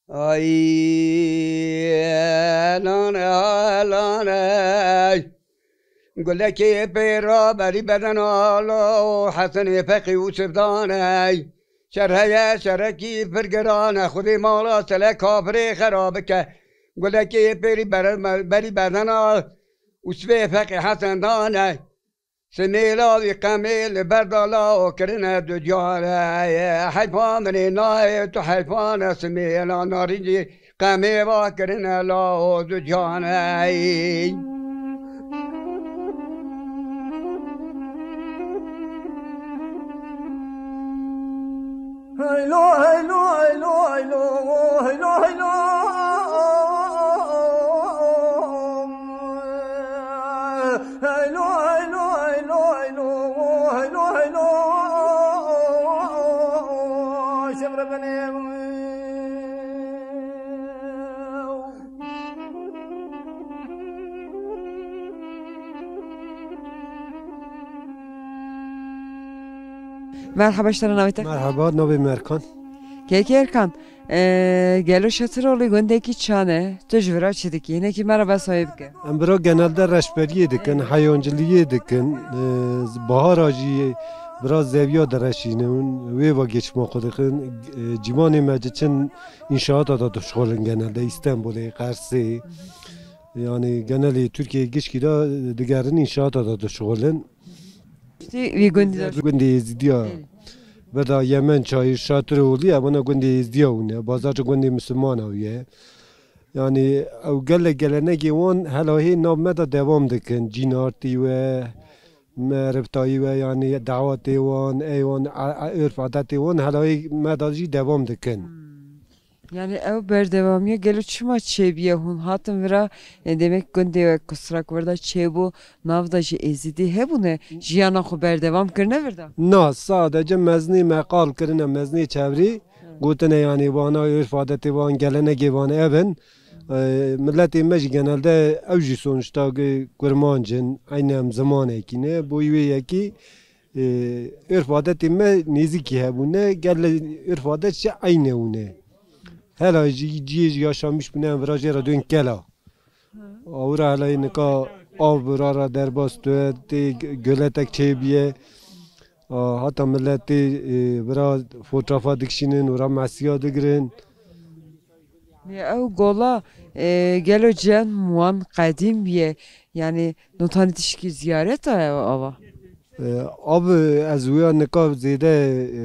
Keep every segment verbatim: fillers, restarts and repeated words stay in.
Ay, elane, elane. Gulekê pêra berî bedena la û Hesenê Feqî û Sivdaney. Şer heye, şerekî pir giran e, Xwedê mala sele kafirê xera bike. Gulekê pêrî bere-, berî bedena û sibê Feqî Hesen dane. Simêla wî qemê li ber da la û kirine du care. Heyfa min ê nayê tu heyfa ne simêla narîncî qemê va kirine la û du cane. Heylo, heylo, heylo, heylo, heylo, heylo. Heylo, heylo, heylo, heylo, heylo, heylo. Şevre benê. Merhaba, ji te re navê te? Merhaba, navê me Erkan. Kekê Erkan, e, gelo Şetirolî gundekî çan e? Tu ji vira çi dikî? Hinekî me re behsa wê bike. Em bira genelde reşberiyê dikin, heyonciliyê dikin, e, bahara jî bira zeviya direşînin, wê va geçma xwe dixin, e, cîmanê me diçin înşaata da dişixulin genelde, Îstanbulê, Qersê. Yani genelê Türkiye gişkî de digerin înşaata da dişixulin. Piştî wî gundî de. Gundê Êzidiya. Belê. Veda Yemen çayir Şatirolî, evana gundê Êzidiya hûn e. Bazarca gundê Misilmana wî ye. Yani ew gelek gelenegê wan hela hê nav me de devam dikin. Cînartî we, meriftayî we, yani dawetê wan, ey wan, a, a, örf adetê wan hela hê me de jî devam dikin. Hmm. Yani ew berdewamiya gelo çima çêbûye? Hûn hatin vira, e, demek gundê we Kusrak vir de çêbû, nav de jî Êzidî hebûne, jiyana xwe berdewam kirine vir de? Na, sadece mezinê me qal kirine, mezinê çevrî, gotine yani vana örf adetê van, gelenegê van ev in. E, milletê me jî genelde ew jî sonuçta ge-, kurmanc in, eynî em zimanekî ne, bo wê yekî, e, örf adetê me nêzîkî hebûne, gele örf adet jî eynî hûne. Hela jî cihê jî yaşamîş bûne, em vira jê re dön kela. Awira hela yê nika av vira re derbas dibe, tê göletek çêbûye. A, heta millet tê, e, vira fotoğrafa dikişînin, vira mesiya digirin. Lê ew gola, e, gelo cem wan qedîm bûye, yani notanî tişkî ziyareta ew ava? E, av, ez wê nika zêde, e,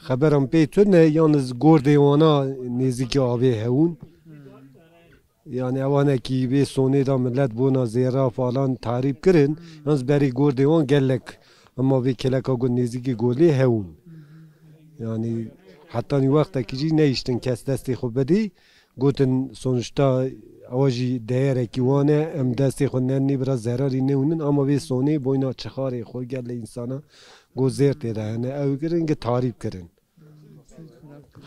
xeberan pê tune, yalnız gordê wana nêzîkî avê hewûn. Yani ewanekî vê sonê de millet bona zêra falan tarîb kirin, yalnız berî gordê wan gelek. Ama vê keleka got nêzîkî golê hewûn. Yani hetanî wextekî jî neyiştin kes destê xwe bidî. Gotin sonuçta ewa jî deyerekî wan e, em destê xwe nenî bira zerarî newnin, ama vê sonê boyna çixarê xwe gelê însana got zêr tê de hene. Ew kirin, gi tarîb kirin.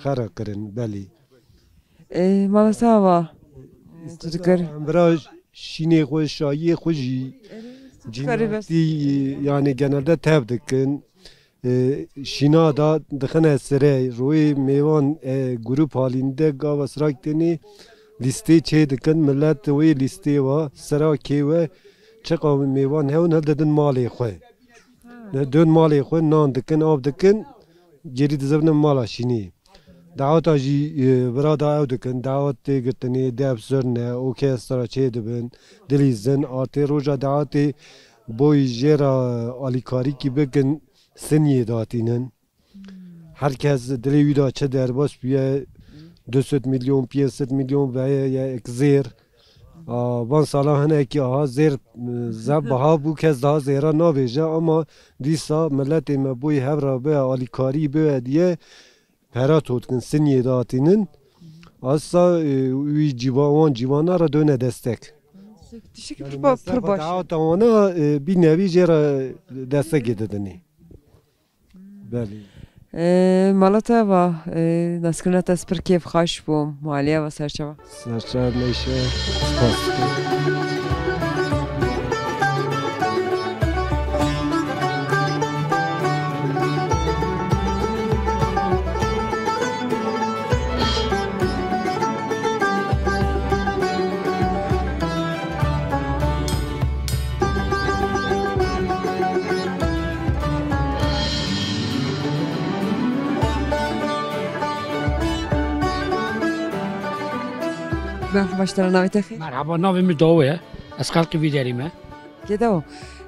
Xera kirin, belî. E, mala te ava, tu dikar. Em bira şînê xwe, şayiyê xwe jî cînatî, yani genelde tev dikin. E, şîna da dixine sirê, royê mêvan, e, grup halinde gava sirak tenê lîstê çê dikin. Millet wê lîstê wa sira kê we çiqa mêvan hewin hildidin malê xwe. Ne dön malê xwe, nan dikin, av dikin, gêrî dizivnin mala şînî. Daweta jî, e, vira da ew dikin, dawet tê girtinê, dev zurne, orkestra çê dibin, dilîzin, artê roja dawetê boy jê re alîkarîkî bikin, siniyê datînin. Her kes dilê wî de çi derbas bûye, du sed milyon, pênc sed milyon veye ye ek zêr. A, van sala hinekî aha zêr, e, zeb biha bû, kes daha zêra navêje, ama dîsa miletê me boyî hev re be, alîkarî be diye pera totkin, siniyê datînin. Asa, e, wî cîva-, wan cîvana re döne destek. Teşekkür, yani pir ba-, pir mesrefa baş. Daweta wana, e, bir nevi jê re destekê didinê. Belê. Ee, mala te va, ee, naskirina te ez pir kêfxweş bûm. Maliya va serçava. Serçava neyşe. Spas. Merhaba, ji te re, navê te xêr? Merhaba, navê min Dawo ye. Ez xelkê vî derê me. Kê Dawo,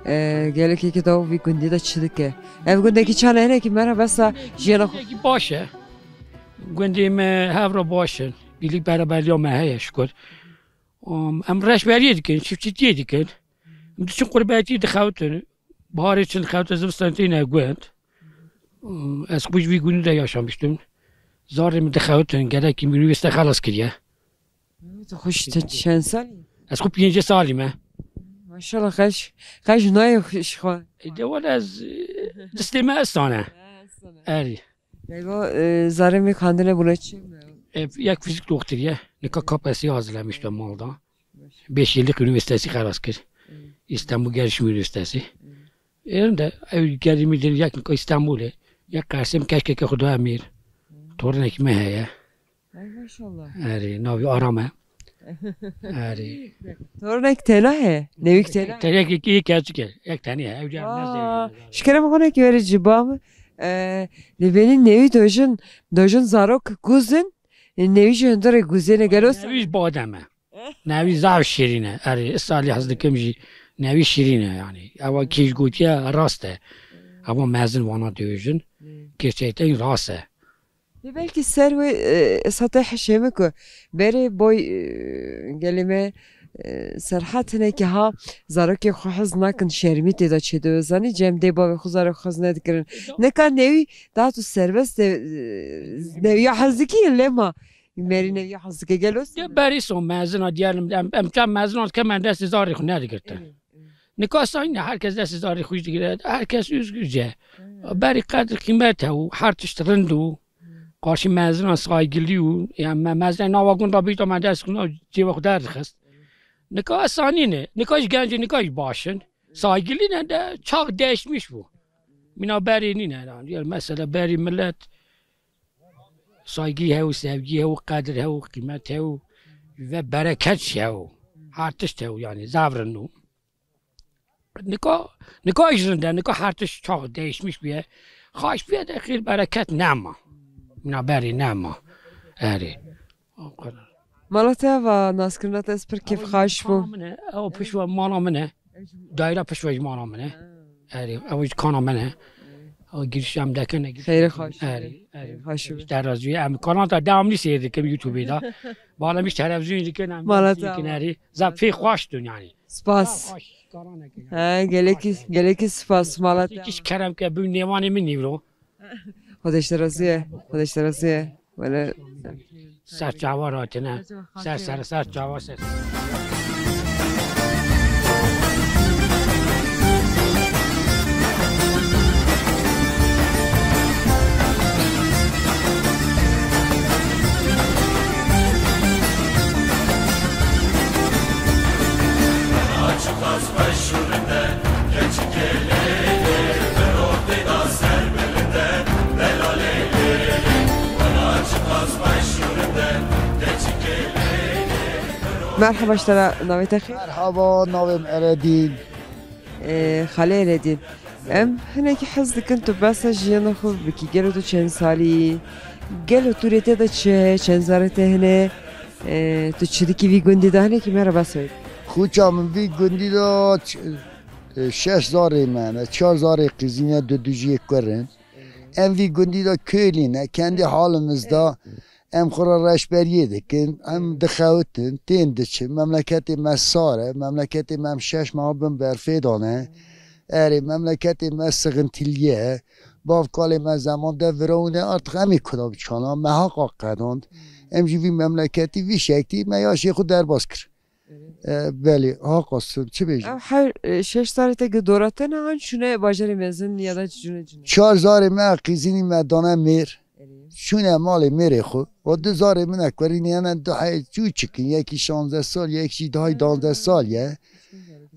e, gelekê kê Dawo vî gundî de çi dike? Ev gundekî çaneyenekî me re besa jiyana xwe. Gundekî baş e. Gundê me hev re baş in. Birlik beraberliya me heye şikir. Em, em reşberiyê dikin, çiftçîtiyê dikin. Em diçin qurbetî dixewitin. Baharê çin dixewitin, zivistan têne gund. Em, ez xwe ji vî gundî de yaşamiştim. Zarê min dixewitin, gelekî min unîversîte xelas kiriye. Tu xwe ji te çend salî? Ez xwe pêncî salî me. Maşallah, xeş, xeş nayê xwe ji xwe. E, de wele ez, e, distê me estan e. Ha, estan e. Erî. Galiba, e, zarê min xwendine bûne çi? E, yek fîzîk doktor ye. Nika K P S S'î hazirlemiş de malda. Beş yıllık üniversitesi xelas kir. Hı. İstanbul Gelişim Üniversitesi. Hı. Êrinde ew gelî min din yek nika Îstanbulê. Yek qersê min keşkeke xwe da emîr. Hı. Tornekî me heye. Ay maşallah. Erê, navî Aram e. Erê. Tornek tena he. Newîk tena. Tenek iki keçik e. Yek tenî he. Ew car Aa, nez şikere mi xonekî were ciba mi? E, li bênî newî dojin, dojin zarok guzin, e, newî ji hundirê guzêne gelo. Newî badem e. Newî zaf şîrîn e. Erê, salî hez dikim jî newî şîrîn e yani. Ewa kîj gotiye rast e. Ewa mezin vana dojin. Gerçekten rast e. Lê belkî ser wê, e, sate hişê min ku berê boy, e, gelê me, e, Serhat hinekî ha zarokê xwe hez nakin, şermî tê de çêdibe. Zanî cem dê bavê xwe zarok xwe hez nedikirin. Nika newî daha tu serbest de, e, newiya hez dikî lê ma merî newiya hez dike gelo. Ya berî son mezina diyelim, em, em çend mezina dike me destê zarê xwe nedigirtin. Evet, evet. Nika sayın herkes destê zarê xwe digire, herkes özgürce. Evet. Berî qedir qîmet hebû, her tişt rind û. Qarşî mezinan saygilî û, yani me-, mezin nava gund de bîta me dest xwe cêba xwe derdixist. Nika esanî ne. Nika jî gencê nika jî baş in. Saygilî ne de çax değişmiş bû. Mîna berê nîne yani. Yani mesela berî millet saygî hew, sevgî hew, qedir hew, qîmet hew ve bereket jî hew. Her tişt hew yani zaf rind û. Nika, nika jî rind e, nika her tişt çax değişmiş bûye. Xaş bûye de xêr bereket nema. Mîna berê nema. Erê. O kadar. Mala te va naskirina te ez pir kêfxaş bûm. Ew pişt ve mala min e. Daîra pişt ve ji mala min e. Erê, ew ji kana min e. Ew giriş em dekine, giriş. Xêrê xweş. Erê, erê. Xweş be. Terazî em kanal da devamlı seyir dikim YouTube da. Bala min televizyonê dikin, em Mala te dikin, va. Erê. Zaf pê xweş dun yani. Spas. Ha, gelekî, gelekî spas, mala te. Kîş kerem ke bû nêvanê min nîvro. Xwedeş te razî ye, Xwedeş te razî ye. Wele. Ser çava ratine. Ser, ser, ser çava ser. Merhaba, ji te re, navê te xêr? Merhaba, navê min Eredîn. Ee, Xalê Eredîn. Em hinekî hez dikin tu behsa jiyana xwe bikî. Gelo tu çend salî yî? Gelo tu rê te de çi heye? Çend zarê te hene? Ee, tu çi dikî vî gundî de? Hinekî me re behsa wê. Xuça min vî gundî de ç-, e, şeş zarê me hene. Çar zarê qîzî ne, du du jî yê kur in. Em vî gundî de kölî ne. Kendi halimizda Em xwe re reşberiyê dikin, em dixewitin, tên diçin. Memleketê me sar e, memleketê me em şeş meha bin berfê de ne. Erê, memleketê me sixintiliye. Bav kalê me zeman de virawine, artık em ê kuda biçana, me haqa qedand. Em jî vî memleketî vî şeklî me yaşê xwe derbas kir. E, belê, haq olsun, çi bêjim? Ew her, e, şeş zarê te gi dora te ne an çûne bajarê mezin ya da çûne cine? Çar zarê me qîzînî me dane mêr. Erê. Çûne malê mêrê xwe. O du zarê min e kurî niyene du hey çû çikin. Yekî şanzeh sal, yekî jî daha danzdeh sal ye.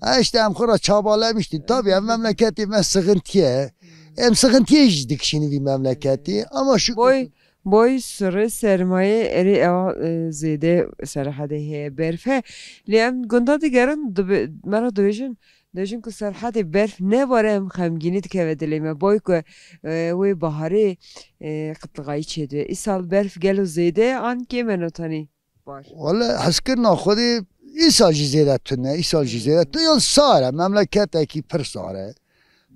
E, işte em xwe re çabalemiştin. Tabii em memleketê me sıkıntıye. Em sıkıntıye jî dikişînin vî memleketê. Ama şu Boy, Boy sirê sermayê erê ewa, e, zêde Serhedê heye, berf he. Lê em gunda digerin, dibe-, me re dibêjin, dibêjin ku Serhedê berf nebare em xemgînî dikeve dilê me. Boy ku, e, wê baharê, e, qitlixayî çêdibe. Îsal berf gelo zêde an kêm e notanî? bar? Wele hezkirina Xwedê îsal jî zêde tune, îsal jî zêde tune. Yan sar e, memleketekî pir sar e.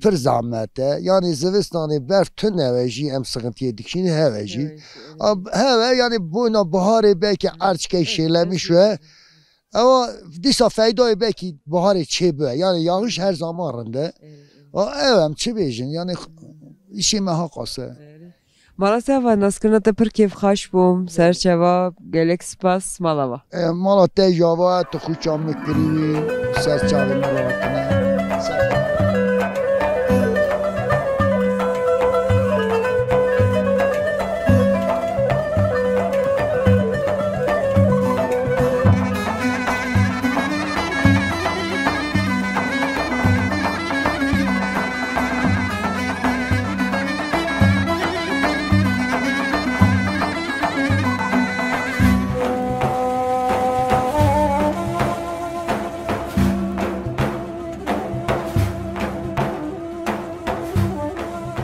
Pir zehmet e. Yanî zivistanê berf tune we jî em sixintiyê dikişînin, heve jî. Heve jî, evet. A, heve, yanî bona biharê belkî erçkey şêlemiş we. Ewa dîsa feydayê belkî biharê çêbibe. Yanî yağış her zaman rind e. Evet, evet. A, ew em çi bêjin? Yanî îşê me ha qas e. Evet. Mala te ava, naskirina te pir kêfxweş bûm. Serçava, gelek spas, mala va. E, mala te jî ava, tu xwe çamek kirî wî, ser çavê me ve hatine. Ser çavê.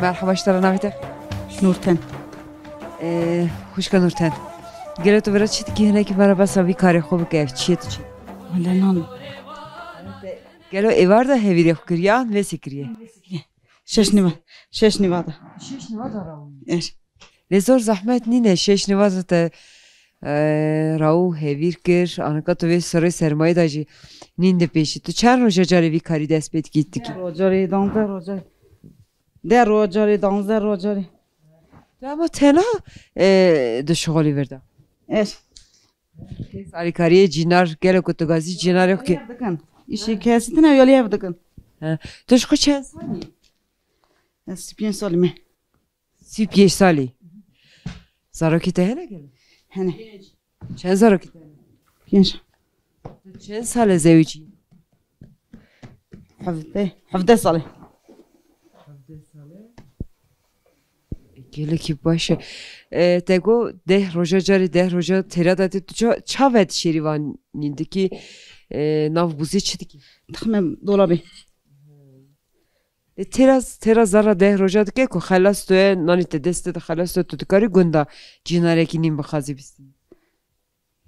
Merhaba, ji te re, navê te? Nurten. Ee, xwişka Nurten. Gelo tu vira çi dikî, hinekî me re behsa vî karê xwe bike, ev çi ye, tu çi? Wele nan. Gelo êvar de hevîrê xwe kiriye, an vêsê kiriye? Şeş nîva, şeş nîva de. Şeş nîva de rawî. Er. Lê zor zehmet nîne, şeş nîva de te, e, rawî hevîr kir, anika tu vê serê sermayê de jî nîn dipêşî. Tu çend roja carê vî karî dest pê dikî, dikî? Rojarê, danzdeh rojarê. Deh rojarê, danzdeh rojarê. Tu hema tena, e, dişixulî vir de? Er. Alîkariyê cînar, gelo ku tu gazî cînarê xwe kê? Ev dikin. Îşê kesî tine yalî ev dikin. He. Tu ji xwe çend salî? Ez sî pênc salî me. Sî pênc salî. Zarokî te hene gelo? Hene. Çend zarokî te hene? Pênc. Tu çend sal e zewicî? Hevdeh, hevdeh sal e. Hevdeh sal e. Gelekî baş e. E, te got deh roja carê, deh roja têra de tu ça-, çav vedişêrî van nîn dikî, e, nav bûzê çi dikî? Dixime dolabê. E, têra, têra zara deh roja dike ku xelas tu ye, nanî te dest de xelas tu, tu dikarî gunda cînarekî nîn bixwazî bistînî?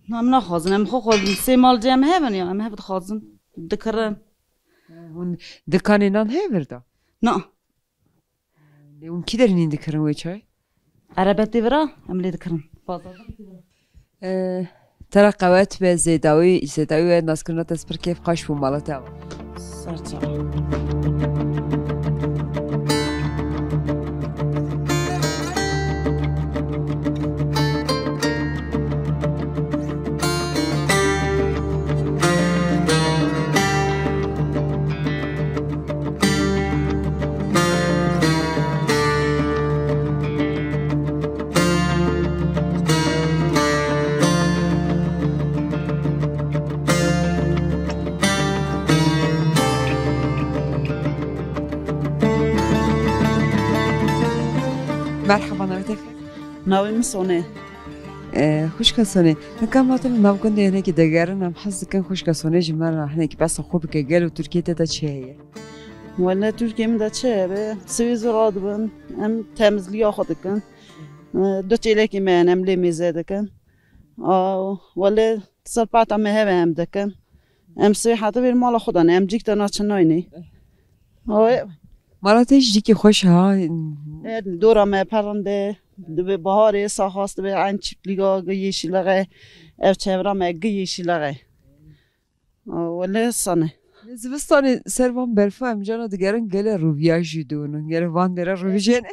Na, em naxwazin, em xwe xwazin. Sê mal cem hev in ya, em hev dixwazin. Dikirin. Hûn dikanê nan heye vir de? Na. Lê hûn kî derê nîn dikirin wê çay? Erebetê vira, em lê dikirin. Fazla. Ee, te re qewet be, zêdawî, zêdawî we, naskirina te spir kêf xweş bû, mala te ava. Ser çava. Merhaba, navê te? Navê min Sone. Ee, xwişka Sone, hika em hatin nav gundê hinekî digerin, em hez dikin xwişka Sone ji me re hinekî behsa xwe bike, gelo Tirkiyê te de çi heye? Wele Tirkiyê min de çi hebe? Sivê zor radibin, em temizliya xwe dikin. Ee, du çêlekî me hene, em lê mêze dikin. Aa, wele serpeta me hebe em dikin. Em sê heta vêr mala xwe de ne, em cîk te naçin naynê. Oy. Mala te jî cîkî xweş ha. E, dora me perinde, dibe baharê, saxas dibe, en çiplîga gi yeşîlexe, ev çevra me gi yeşîlexe. Aa, wele sane. Lê zivistanê ser van berfa em cana digerin gele rûviya jî dûnin. Gele van dere rûvî jê ne?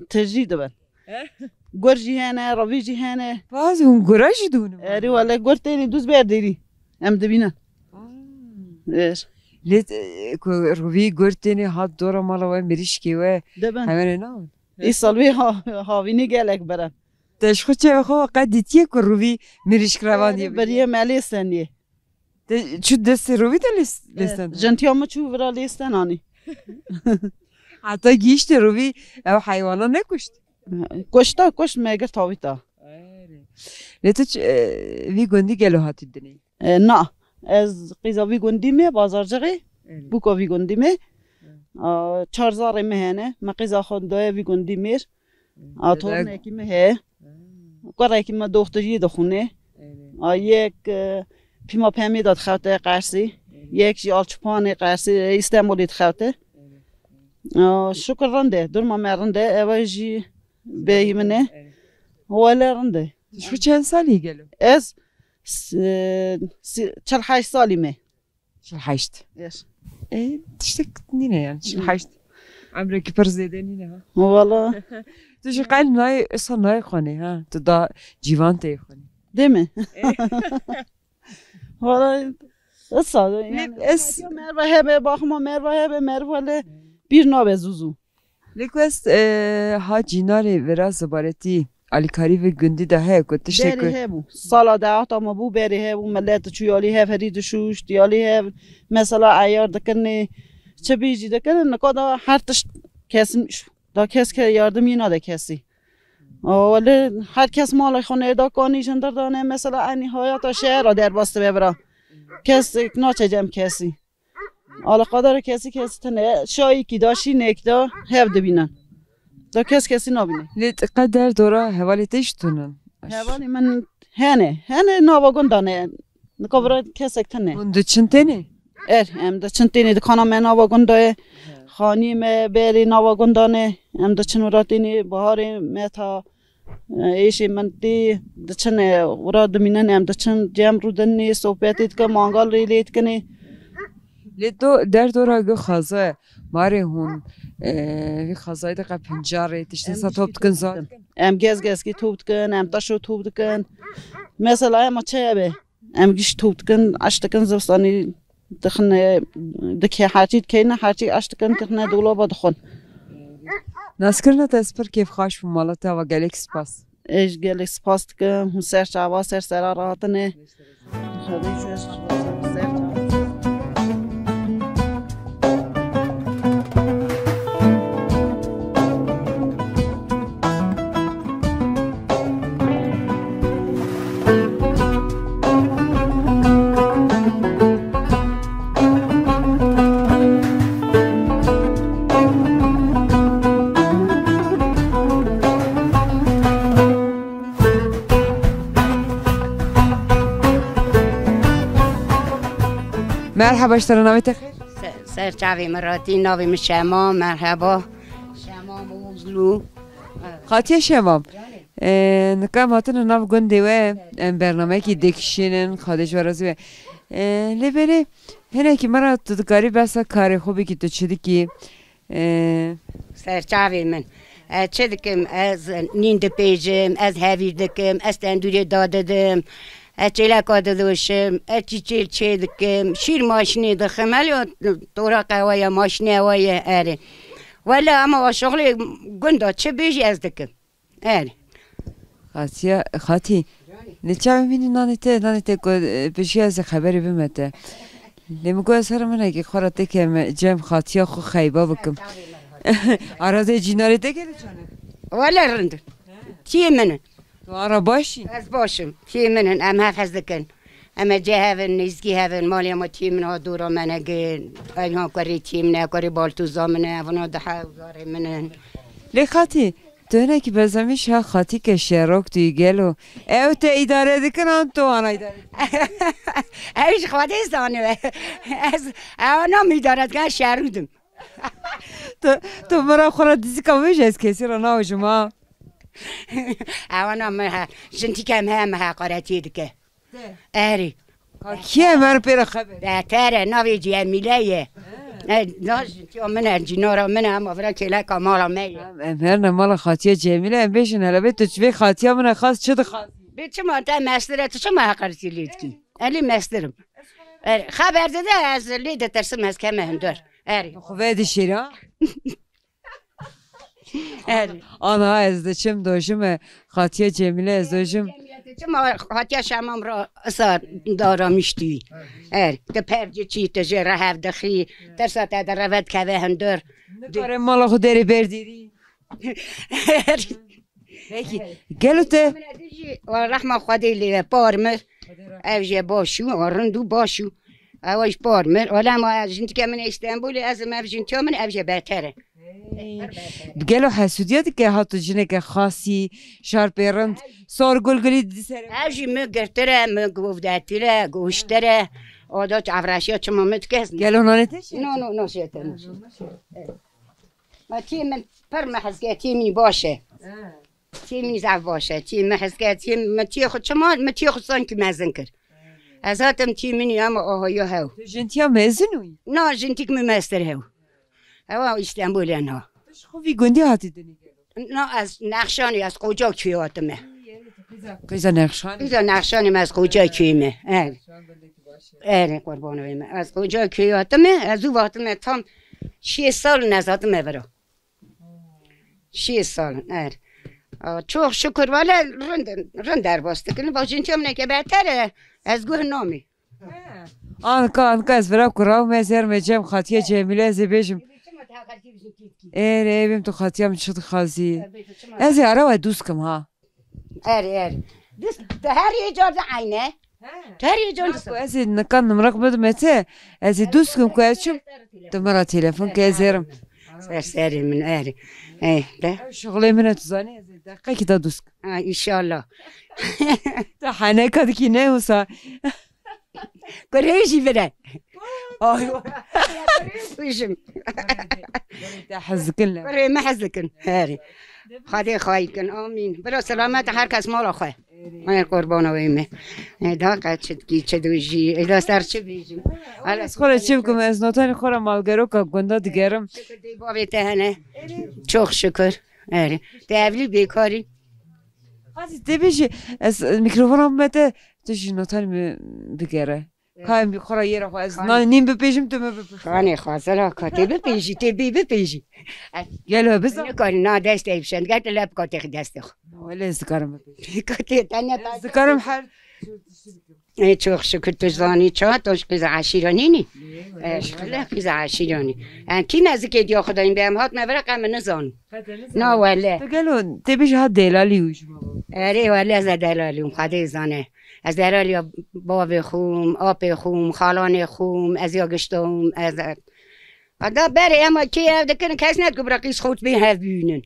Tijî dibin. He? Gur jî hene, revî jî hene. Bazî hûn gura jî dûnin. Erê wele gur têrî dûz ber dêrî. Em dibînin. Aa. Er. Lê, e, ku revî gur tênê hat dora mala we, mirîşkê we. Dibin. Hemenê nabin. Îsal wê ha-, havînî gelek birin. Te ji xwe çavê xwe qet dîtiye ku revî mirîşk revan diye? Erê, biriye me lê senî. Te çû destê rûvî de lês-, lêsten? Jintiya min çû vira lêsten anî. Heta gihîştê rûvî ew heywana nekuşt? Kuşta, kuşt me girt havîta. Erê. Lê tu ç-, e, vî gundî gelo hatî dinê? E, na. Ez qîza vî gundî me, Bazarcixê. Erê. Bûka vî gundî me. Erê. A, çar zarê me hene. Me qîza xwe daye vî gundî mêr. A, tornekî me heye. Kurekî me doxturiyê dixwîne. Erê. A yek, e, Pîma Pemê de dixewte Qersî. Yek jî Alçıpanê Qersî, e, Îstanbulê dixewte. A, şukur rind e, durma me rind e, ew jî bêyî min e. Wele rind e. Tu çend salî gelo? Ez s-, e, si-, çil heşt salî me. Çil heşt. Yes. E, tiştek nîne yani, çil heşt. Emrekî pir zêde nîne ha. Wala. Tu jî qel nayê, esa nayê xanê ha. Tu da cîvan tê xanê. Değil mi? Wala, esa, yani, es- merva hebe, bakma merva hebe, merva le bir nabe zuzu. Lê ku ez, e, ha cînarê vira zibaretî alîkarî vê gundî de heye ku tiştê ku Berê hebû. Sala dehata me bû berê hebû. Millet diçû yalî hev herî dişûşt, yalî hev mesela eyar dikirinê. Çi bî jî dikirin, nika da her tişt kesin da kes ke yardimî nade kesî. O, wele her kes malê xwe nêda kanî jindir dane. Mesela enî hayata şehra derbas dibe vira. Kesek naçe cem kesî. Alaqadar kesî kesî tine. Şayî kî da şînek da hev dibînin. Da kes kesî nabîne. Lê qe der dora hevalê te jî tunin? Hevalê min hene. Hene nava gunda ne. Nika vira kesek tine. Hûn diçin tenê? Er, em diçin tenê, dikana me nava gunda ye. Xanî me berê nava gunda ne. Em diçin vira tenê, baharê me ta Êşê min tê, diçin, e, wira dimînin, em diçin cem rûdinê, sohbetê dikin, mangal rê lê dikinê. Lê do, derdora gi xaza, marê hûn, e, vî xazayê de qe pinca rê, tiştê sa top dikin zat? Em gez gezkî top dikin, em taşo top dikin. Mesela ema çeye be, em giş top dikin, aş dikin zivistanî. Dixine, dikê herçî dikeyne, herçî aş dikin, dixine dolaba dixwin. Naskirina te ez pir kêfxweş bûm, mala te ava gelek spas. Ez gelek spas dikim, hûn ser çava, ser sera rahatine. Xwedê ji we ser çava. Merhaba, ji te re navê te xêr? Se-, ser çavê min ratî, navê min Şema, merheba. Şema Muzlu. Xatiye Şema. Ee, nika em hatine nav gundê we, em bernameyekî dikişînin, Xwedê ji we razî be. Ee, lê belê, hinekî me re tu dikarî behsa karê xwe bikî, tu çi dikî? Ee, Ser çavê min. Ez çi dikim? Ez nîn dipêjim, ez hevîr dikim, ez tendûrê dadidim, ez çêleka didoşim, ez çîçêl çê dikim, şîr maşînê dixim, heliyo tora qewa ye, maşînê ewa ye, erê. Wele ama o şixulê gunda çi bêjî ez dikim. Erê. Xatiya, Xatî, lê çavê min nanê te, nanê te ku, e, pêşiya ez ê xeberê bime te. Lê min got ez herim hinekî xwe re têkevime cem Xatiya xwe xeyba bikim. Arazê cînarê te gelê çanek? Wele rind in. Tiyê min in. Tu ara baş î? Ez baş im. Tiyê min in. Em hev hez dikin. Em ê cê hev in, nêzîkî hev in. Malê me tiyê min a dora me ne gin. Ev yan kurê tiyê min e, kurê baltûza min e. Evana dihe zarê min in. Lê Xatî, tu hinekî bezemîş ha Xatî ke şerok tu yî gelo. Ew te îdare dikin an tu ana îdare dikin? Ew ji Xwedê zanibe. Ez ewa nam îdare dikin, ez şerûd im. Tu, tu min re xwe re dizîka bêje, ez kesî re nawijim ha. Ewana min he, jintîke min he, min heqaretiyê dike. Erê. Ka kî ye, em herin pê re xeber? Beter e, navê Cemîle ye. E, na jî tiya min e, cînara min e, ama vira kêleka mala me ye. Em, em herine mala Xatiya Cemîle, em bêjin hele bê tu vê Xatiya min e xas çi dixwazî? Bê çima te mestir e, tu çima heqaretî lê dikî? Ez lê mestir im. E, xeber dide, ez lê ditirsim, ez keme hundir. Erê. Xwe vedişêre ha? Erê. Ana, ez diçim dojime Xatiya Cemîle, ez dojim. Çima Xatiya Şemam ra isa daramiştî. Er, te pevci çî, te jê re hev dixî, tersa te de reve dikeve hundir. Nikare mala xwe derê berdîrî. Peki, gelo te? Min e dijî, wa rehma Xwedê lê ve par mir. Ev jê baş û, wa rind û baş û. Ew ji par mir. Wele ma jintike min ê Îstenbulê, ez ê mev jintiya min ev jê beter e. Hey. Gelo hesûdiya dike hato jineke xasî, şarpê rind, sor gulgulî di ser. Ev jî mi girtir e, mi govdetir e, goştir e. O da çavreşiya çima mi dike. Gelo nanê te şê? No, no, no, şê te, no, şê. Ma tî min pir mi hezke, tî min baş e. Tî min zaf baş e. Tî mi hezke, tî mi tî xwe çima, mi tî xwe sankî mezin kir. Ez hatim tî min ama aha yo hew. Tu jintiya mezin wî? Na, jintîk mi mestir hew. Ewa Îstenbulê na. Tu ji xwe vî gundî hatî dinî gelo? Na, ez Nexşanî, ez Qoca kuyê hatime. Qîza Nexşanî. Qîza Nexşanî me, ez Qoca kuyê me. Evet. Erê, qurban wê me. Ez Qoca kuyê hatime, ez û hatime tam şêst sal nezatime vira. Şêst sal, er. A, çok şükür, valla rind, rind derbas dikin. Bak, jintiya min eke beter e, ez guh namî. Anka, anka ez vira kuraw me zer me cem xatiye Cemile ez ê bêjim. Erê, evim tu xatiya min çi dixazî. Ez ê ara we dûst kim ha. Erê, erê. Dûst, tu her yê car de eyne. He. Tu her yê car de. Ez ê nika nimriq bidim te. Ez ê dûst kim ku ez çim. Tu min ra telefon ke ez êrim. Ser serê min erê. Eh, de. Ew şixulê min e tu zanî ez ê deqekî de dûst kim. Ha, înşallah. Tu heneka dikî ne wisa. Kurê jî vire. Ay. Kujim. Te hez dikin le. Kurê me hez dikin. Herê. Xwedê xayî kin. Amîn. Bira selamet her kes mala xwe. Ay qurbana wê me. E, da qe çi dikî, çi dû jî. Êda ser çi bêjim? Hala ez xwe re çi bikim? Ez notanê xwe re malgeroka gunda digerim. Şükür dê bavê te hene. Çok şükür. Erê. Te evlî bêkarî. Qazî, tê bêjî, ez mikrofona bime te, tu jî notanê min bigere. Ka em xwe re yê re xwe, ez Kan- na-, nîm bipêjim, tu min bipêjî. Kanê xwe, zela ka tê bipêjî, tê bî bipêjî. Gel we biza. Nikarî na destê bişend, gel te lep ka têxî destê xwe. Wele ez dikarim bipêjîm. Ka tê te ne Ez dikarim her Ê, çok şükür tu zanî ça, tu ji qîza eşîra nînî. Ê, wele qîza eşîra nî. Em kî nezikê diya xwe dayîn be, em hatine vira qe min nizanin. Na wele. Tu gelo tê bêjî ha delalî wî ji baba. Erê wele ez e delalî wim, Xwedê zane. Ez delaliya bavê xwe wim, apê xwe wim, xalanê xwe wim, ez ya gişta wim, ez e. Da berê ema kê ev dikin, kes ne ku bira qîz xwe bê hev bînin.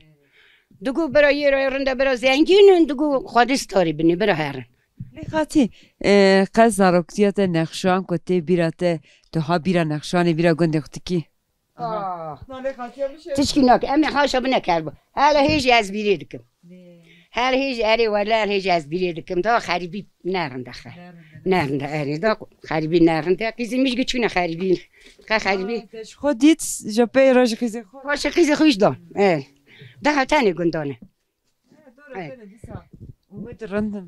Digo bira yê re rinde bira zengîn in, digo Xwedê starî binî, bira herin. Lê xatî, e, qe zaroktiya te nexşan ku tê bîra te, tu ha bîra nexşanê bîra gundê xwe dikî? Ah. Tişkî nak, em ê haşa bine kerbo. Hele hêj ez bîrê dikim. Hele hêj erê wele, hele hêj ez bîrê dikim. Da xerîbî nerinde xe. Nerinde, erê da xerîbî nerinde. Qîzî min jî çûne xerîbî. Qe xerîbî. Te ji xwe dît, ji pey re ji qîzê xwe. Paşê qîzê xwe jî dan. E. Daha tenê gundane. He, dore Evet. Tene dîsa. Umêt rindin.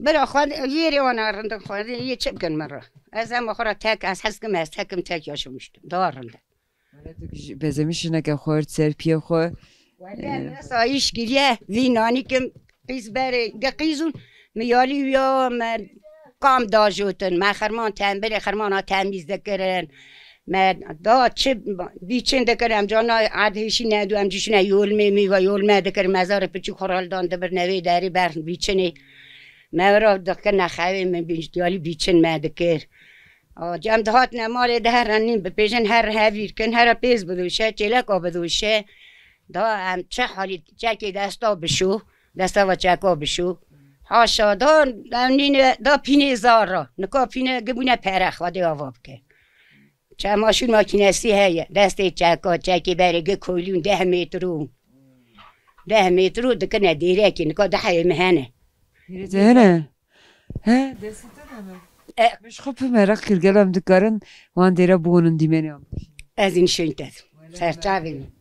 Bira xwe yê rê wana rindin xwe yê çi bikin min re. Ez ema xwe re tek, ez hez kim ez tekim tek yaşamıştım. Daha rinde. Wele tu ji-, bezemî şineke xwe ser piyê xwe. Wele Ee. Mesela iş giriye, vî nanî kim qîz berê, ge qîzûn, mi yalî ya me kam dajotin, me xerman tembirê, xermana temîz dikirin. Me da çi bîçin dikir, em cana erdhêşî nedu, em cişine yolmê mîva yolme dikir, mezarê piçûk xwe raldan dibir nevê derî ber bîçinê. Me wira dikir nexewê min bî-, diyalî bîçin me dikir. A, cem dihatine malê de her renîn bipêjin, her hevîr kin, here pêz bidoşe, çêleka bidoşe. Da em çi halî çekê desta bişo, desta va çeka bişo. Haşa da em nîne da pînê zar ra. Nika pîne gibûne pere, Xwedê ava bike. Çemaşîr makînesî heye. Destê çeka, çekê berê gi koylîn deh metre û. Deh metre û dikine dêrekê, nika deheyê min hene. Hêrê te hene? He, destê te de me. E. Min ji xwe pir meraq kir, gelo em dikarin wan dêre bûnin dîmenê wan bikişînin. Ez ê nişên te. Serçavê min.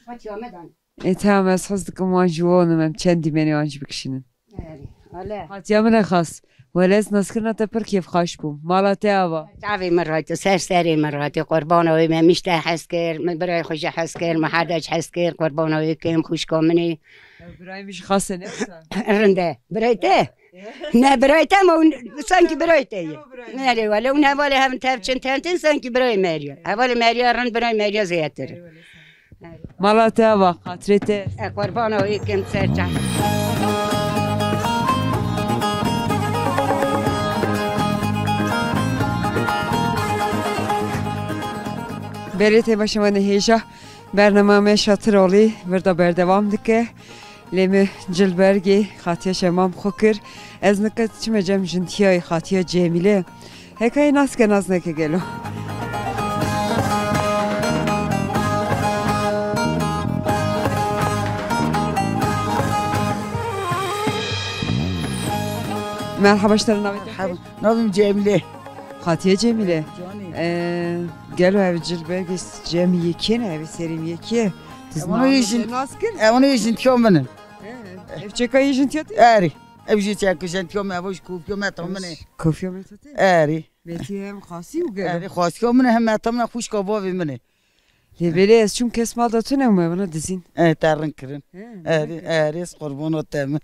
Hatiya me dan. Ê, tamam, ez hez dikim wan ji we û em çend dîmenê wan jî bikişînin. Erê, wele. Hatiya min e xas. Wele ez naskirina te pir kêfxweş bûm. Mala te ava? Çavê min raytî, ser serê min raytî. Qurbana wê me miş te hez kir, min birayê xwe jî hez kir, min her de jî hez kir. Qurbana wê kim, xwişka min ê. Ew birayê min jî xas e, ne wisa? Rind e. Birayê te? Ne birayê te, ma hûn sankî birayê te ye. Ew birayê. Erê, wele hûn hevalê hev in tev çin tentin sankî birayê meriya. Hevalê meriya rind, birayê meriya zêdetir. Ew wele. Mala te ava, xatirê te. E, qurbana wê kim ser çavê. Gelê temaşevanê hêja, bernama me Şatir Olî vir de berdewam dike. Lê me Cilbergê Xatiya Şemam xwe kir. Ez nika çime cem jintiyayê Xatiya Cemîle. Hekayê nas ke, nas neke gelo. Merhaba, ji te re navê te? Merhaba. Navê min Cemîle. Xatiye Cemîle. Canî. Ee, gelo ev Cilbergê cem yekê ne, ev serî yekê. Ewana yê jin-, nas kir? Ewana yê jintiya min in. He. Ev çeka yê jintiya te? Erê. Ev jî çeka jintiya min, ev jî kofiya me tam min e. Kofiya me te? Erê. Betî hem xasî û gelo. Erê, xasiya min e, hem me tam min e, xwişka bavê min e. Lê belê ez çûm kes mal da tune me bana dizîn. E, te rin kirin. He, erê, erê, ez qurbana te me.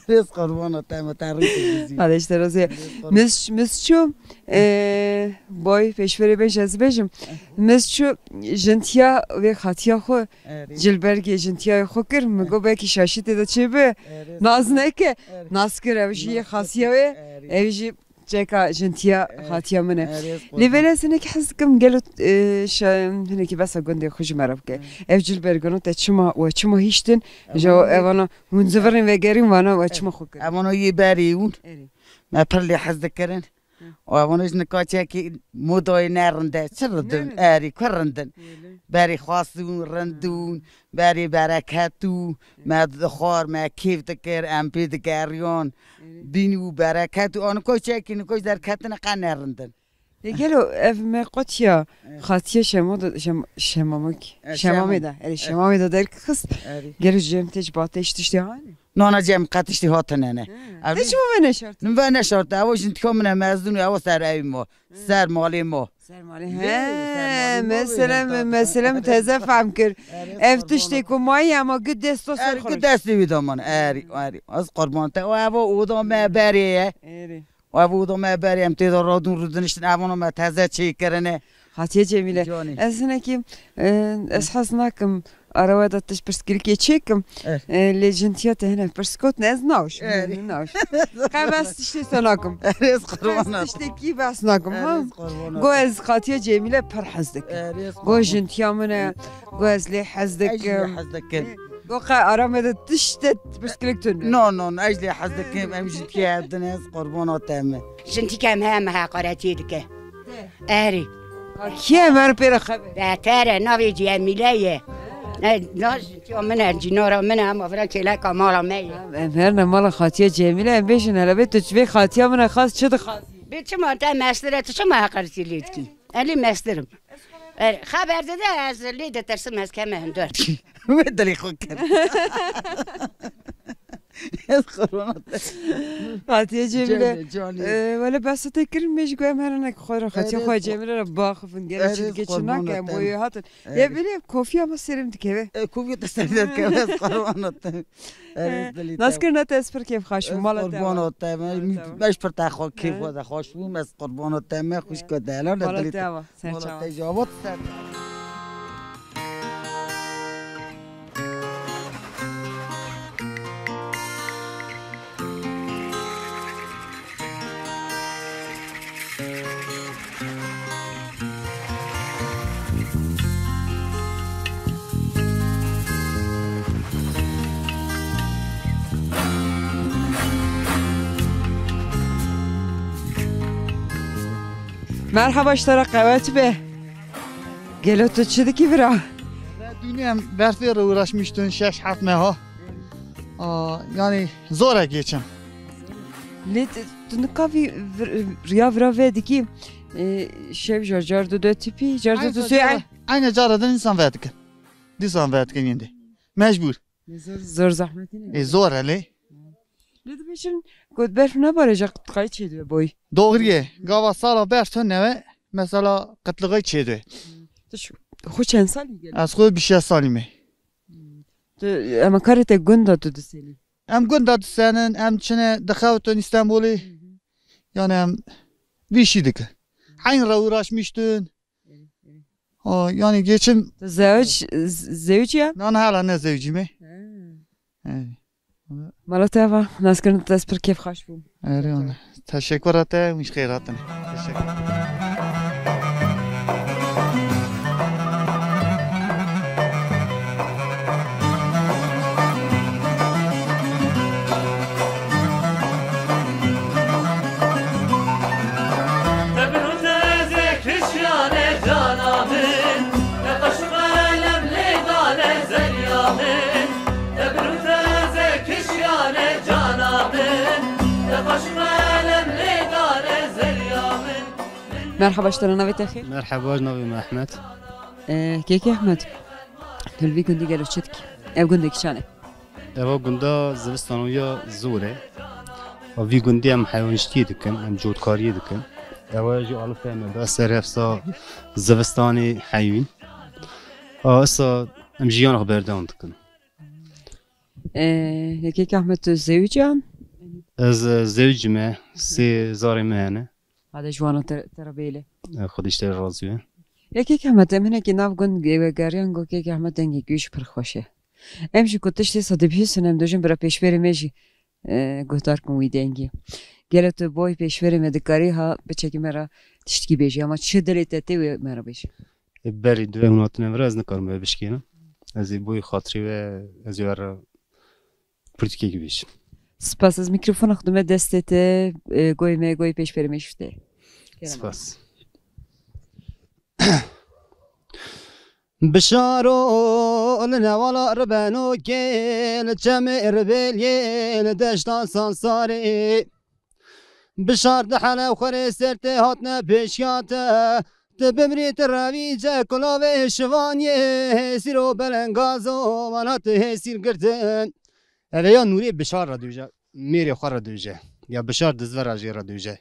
Erê, ez qurbana te me, te rin kirin dizîn. Hadi işte razı. Erê, ez qurbana. Mis, mis çû, e, boy, peşverê bej ez bejim. Mis çû, jintiya ve xatiya xwe, erê, Cilbergê jintiya xwe kir, mi got belkî şaşî tê de çê bi. Erê, ez qurbana. Naz neke. Erê. Nas kir, ev jî yê xasiya wê. Erê. Ev jî Çeka jintiya, eh, xatiya min e. Eh, rêz qurbana. Lê belê ez hinekî hez dikim, gelo, eh, şa-, hinekî besa gundê xwe ji me re bike. Eh. Ev Cilbergano te çima, we çima hiştin? Evano ji yê evana hûn zivirên vegerîn vana we çima xwe kirin? Evano yê berê hûn. Erê. Me pir lê hez dikirin. Hı. Û evano ji nika çekî modayê ne rind e. Çi rind in? Ne rind? Erê, ku rind in? Belê. Berê xas û rind ûn. Hı. Berê bereket û me dixwar, me kêf dikir, em pê digeriyan. Erê. Bîn û bereket û anikoy çekî, nikoy derketine qe nerindin. Lê gelo ev me qotiya, evet, xatiye şemo de, şem-, şemamok. E, şemamê şemam. De. Erê, evet, şemamê de derkixist. Erê. Gelo cem te ji bate iş tiştê hanê? Nana cem qe tiştê hatine ne. Ha. Ev te çi ve neşart? Min ve neşart. Ew jintika min e mezun, ew ser ew mo. Ser malê mo. Ser malê. He, ser malê mo, mesele, mesele min teze fehm kir. Ev tiştê ku mayî ama gu dest o ser xwe. Gu destê wî daman. Erî, erî. Ez qurban te. O ev oda me berê ye. Erî. O ev oda me berê, em tê de radûn rûdiniştin. Ev ona me teze çêkirine. Hatiye Cemîle. Canî. Ez hinekî, e, ez hez nakim. Arawa da tişt pirsgirêkê çêkim. Eh. E, lê jintiya te hene pirs got, ne ez naş. Eh. Ne naş. Qe bes tiştê te nakim. Eh, ez qurban. Bes tiştekî bes nakim, eh, ha? Ez qurban. Go ez xatiya Cemîle pir hez dikim. Eh, ez qurban. Go jintiya min e. Go ez lê hez dikim. Ez lê hez dikim. Eh, go qe arame de tişt pirsgirêk tune. No, no, no, ez lê hez dikim. Em jintiya ev din ez qurbana te me. Jintîke em heye me heqaretiyê dike. Erê. Kî ye, mer pê re xeber? Beter e, navê Cemîle ye. E, na jintîya min e, cînara min e, ama vira kêleka mala me ye. Em herne mala xatiya Cemîle, em bêjin hele bê tu çi vê xatiya min e xas çi dixwazî? Bê çima te mestir e, tu çima heqaretî lê dikî? Elî mestirim. E, xeber dide ez lê ditirsim, ez keme hundur. Wê dilê xwe kir. Ez qurban te. Xatiye Cemîle. Cemîle, canî. E, wele behsa te kirin, me jî got em herin nek xwe re xatiye xwe Cemîle re baxifin. Gel çi dike çi nake, em boyê hatin. Erê. Ya belê kofiya me serê min dikeve. E, kofiya te serê dikeve, ez qurban te. Erê, ez dilê te. Naskirina te ez pir kêf xweş bûm, mala te ava. Ez qurban te, me, me ji pir te xwe kêf xwe de xweş bûm, ez qurban te, me xwişka te, helal e, dilê te. Sen çawa. Wala te jî ava ser. Merhaba, ji te re qewet be. Gelo tu çi dikî vira? Dünya berfê re uğraşmıştın şeş heft meha. Aa, yani zor e geçim. Lê tu, tu nika vî vir-, riya vira vê dikî, e, şev jar, car du de tipî, car du tu sê. Aynı cara da insan verdik. Disan verdik yende. Mecbur. Zor, zor zehmetî ne? E, zor e lê. Lê dibêjin ku berf nebare, ja qitqayî çêdibe boy. Doğru ye. Gava sala berf tune ve, mesela qitliğayî çêdibe. Tu xwe çend salî gelî? Ez xwe bîst şeş salî me. Tu, ema karê te gunda tu disenî? Em gunda disenin, em çine dixewitin Îstanbulê. Yani em vî şî dike. Eyn re uğraşmıştın. Ha, yani geçim. Tu zewc, z-, zewc ya? Na, na, hala ne zewcî me. He. Mala te ava, naskirin te ez pir kêf xweş bûm. Erê, ana. Teşekkür ete, wîş xeyratin. Teşekkür. Merhaba, ji te re, navê te xêr? Merhaba, navê me Ehmed. Ee, Kêkê Ehmed, tu li vî gundî gelo çi dikî? Ev gundekî çan e? Eva gunda zivistan ya zor e. A vî gundî em heywaniştiyê dikin, em cotkariyê dikin. Eva jî alifê me da ser efsa zivistanê heyûn. A esa em jiyana xwe berdewam dikin. Ee, Kêkê Ehmed, tu zewicî an? Ez, e, zewicî me, sê zarê me hene. Hade ji wana te, te re bêle. E, Xwedê ji te re razî be. Kêkê Ehmed, em hinekî nav gund ge-, vegeriyan, got Kêkê Ehmed dengê wî jî pir xweş e. Em jî ku tiştê sa dibihîsin, em dibêjin bira pêşberê me jî, e, guhdar kin wî dengî. Gelo tu boy pêşberê me dikarî ha biçekî me re tiştkî bêjî, ama çi dilê te tê wê me re bêjî. E, berî divê hûn hatine vir, ez nikarim vê bişkînim. Ez ê boy xatirê we, ez ê we re pirtûkekî bêjim. Spas, ez mîkrofona xwe dime destê te, e, goyê me, goyê pêşberê me jî te. Kerem. Spas. Bişaro li newala ribenokê, li çemê ribêliyê, li deşta Sansarê. Bişar di hele xwerê ser tê hatine pêşiya te, tu bimrî tu revîce kulavê şivaniyê, hêsîr û belengazo wana tu hêsîr girtin. Ev ê ya Nûrê Bişar re dûje, mêrê xwe re dûje. Ya Bişar dizve re jê re dûje.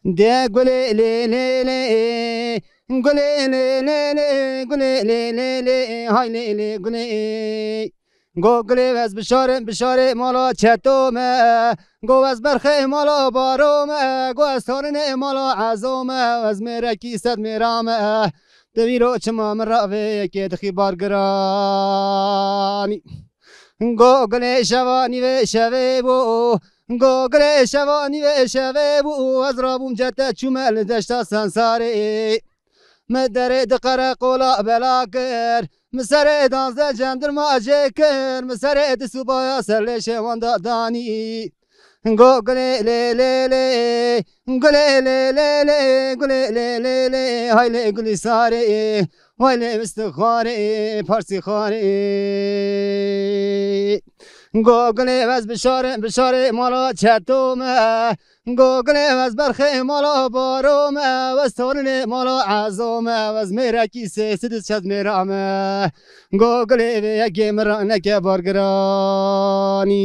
De gulê lê lê lê, gulê lê lê lê, gulê lê lê lê, hay lê lê gulê. Go gulê ez Bişarê, Bişarê mala çeto me. Go ez berxê mala baro me. Go ez torinê mala ezo me. Ez mêrekî sed mêra me. Di vîro çima min re vê yekê dixî bargiranî. Go gulê şevanî vê şevê bû. Go gulê şevanî vê şevê bû. Ez rabûm cete çûme li deşta Sansarê. Me derê di qereqola bela kir. Mi serê danzdeh cendirma jê kir. Mi serê di subaya ser lêşê wan da danî. Go gulê lê lê lê, gulê lê lê lê, gulê lê lê lê, hay lê gulî sarê, hay lê mistixarê, parsî xarê. Go gulê ez Bişarê, Bişarê mala çeto me. Go gulê ez berxê mala baro me. Ez torinê mala ezo me. Ez mêrekî sê sed û şeş mêra me. Go gulê vê yekê min re neke bargiranî.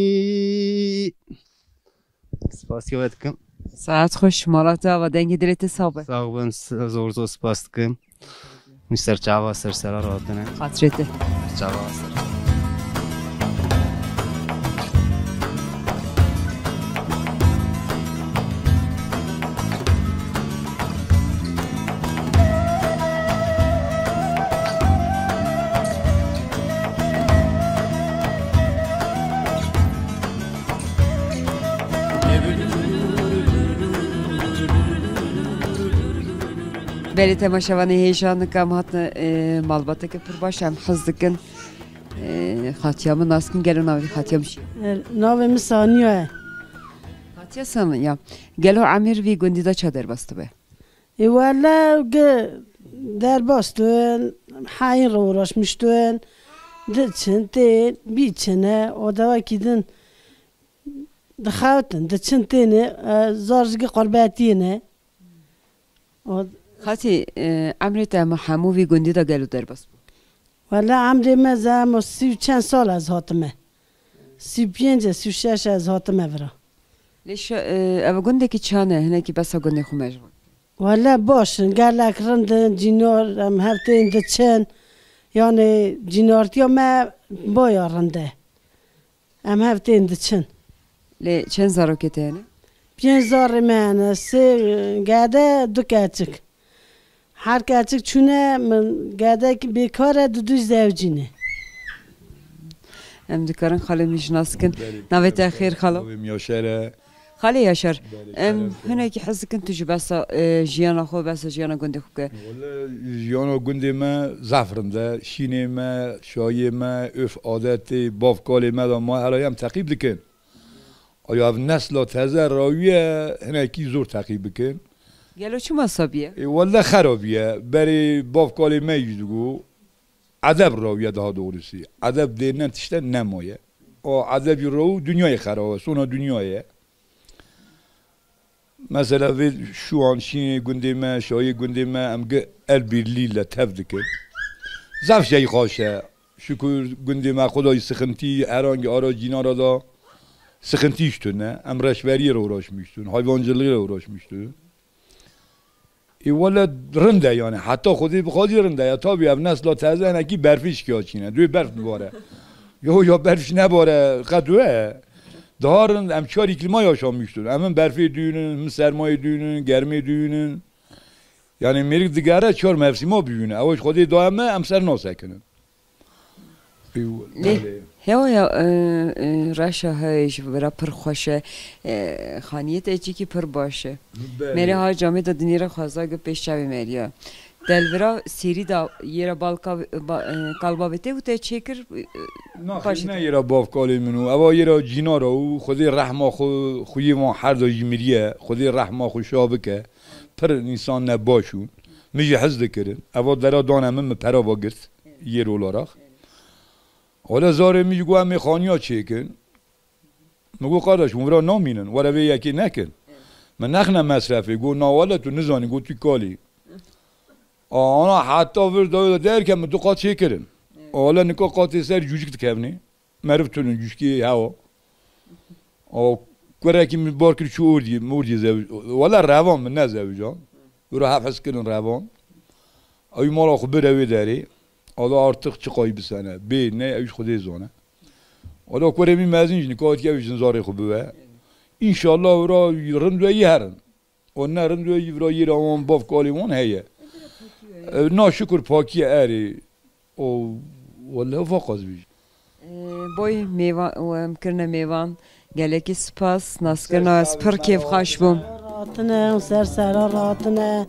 Spasiya we dikim. Saet xweş, mala te ava, dengê dilê te sax be. Sax bin, s-, zor zor spas dikim. Min ser çava ser sera ratine. Xatirê te. Çava ser. Belê temaşevanê hêja, nika em hatine, e, malbateke pir baş, em hez dikin, e, xatiya min nas kin, gelo navê xatiya min çi ye? E, navê min Saniya ye. Xatiya Saniya, gelo emir vî gundî de ça derbas dibe? E, wele ge derbas dibin, heyîn re uğraşmış dibin, diçin, tên, bî çine, o dewekî din dixewtin, diçin têne, e, zar ji ge qurbetiyê ne. O Xatî, e, emrê te hema hemû vî gundî de gelo derbas bû? Wele emrê me zemo sî û çend sal ez hatime. Sî û pênc e, sî û şeş e ez hatime vira. Lê şe-, e, ev gundekî çan e, hinekî besa gundê xwe me ji wan. Wele baş in, gelek rind in, cînar, em hev tên diçin. Yanê cînartiya me baya rind e. Em hev tên diçin. Lê çend zarokê te hene? Pênc zarê me hene, sê gede, du keçik. Her keçik çûne min gedek bêkar e, du du zewcîne. Em dikarin xalê min jî nas kin. Belê, navê te belê, xêr xalo? Navê min Yaşar e. Xalê Yaşar, belê, em şeref e. Hinekî hez dikin tu ji besa, e, jiyana xwe, besa jiyana gundê xwe bike. Wele jiyana gundê me zaf rind e. Şînê me, şayê me, örf adetê, bavkalê me de ma hela em teqîb dikin. Ayo ev nesla teze rawiye hinekî zor teqîb bikin. Gelo çima sabiye? E, wele xerabiye. Berê bavkalê me jî digo, edeb rawiye daha doğrusu. Edeb dêrnen tişte nemaye. O edebî raw dinyayê xerabe, sona dinyayê. Mesela vê şûan şînê gundê me, şayê gundê me, em gi el birlî le tev dikin. Zaf jey xaş e. Şukur gundê me xwe da jî sixintî, herangî ara cînara da sixintî ji tune. Em reşberiyê re uğraşmıştın, hayvancılığı ile uğraşmıştın. E, wele rind e yani. Heta Xwedê bixwazî rind e ya. Tabii ev nesla teze hinekî berfê şikiya çîne. Duyê berf bibare. Yo, ya berf nebare, qet we. Daha rind em çar iklima yaşamıştır. Em hin berfê düyünün, hin sermayê düyünün, germê düyünün. Yani mêrik digere çar mevsima biyûne. Ew ji Xwedê daye me, em ser nasekinin. Lê hewa ya, e, e, reşa heye ji vira pir xweş e. E, xaniyê te çîkî pir baş e. Belê. Mêrê ha camê de dinêre xweza gi pêş çavê meriya. Delvira sêrî da yê ra bal kav-, ba-, e, kalbavê te û te çêkir, e, Naxir paşê ne te. Yê ra bav kalê min û eva yê ra cîna ra û Xwedê rehma xwe xuyê wan her da jî miriye. Xwedê rehma xwe şa bike. Pir însan ne baş û. Min jî hez dikirin. Eva dera dane min, min pera va girt. Yê rolarak. Wele zarê min jî got em ê xaniya çêkin. Min got, "Kardeş, hûn vira namînin, were vê yekê nekin." Min nexne mesrefê, got, "Na wele tu nizanî, got tu kalî." A, ana heta vir dawê de derke min du qat çêkirin. A, wele nika qatê ser cûcik dikevnê. Meriv tune cûcikê hewa. A, kurekî min bar kir çû ordiyê, min ordiyê zewij. Wele revan min ne zewican. Wira hevhez kirin revan. Ew mala xwe bire wê derê. Ada artık çi qayî bisene. Bê ne ew ji Xwedê zane. Wala kurê min mezin jî nika hatiye ew jin zarê xwe bibe. Înşallah wira rind we yî herin. O ne rind we yî vira yî ra wan bav kalê wan heye. E, na şukur pakiye erê. O wele vaqaz bî. Ee, boy mêvan, em kirine mêvan. Gelekî spas, naskirina ez pir kêfxweş bûm. Ratine, ser sera ratine.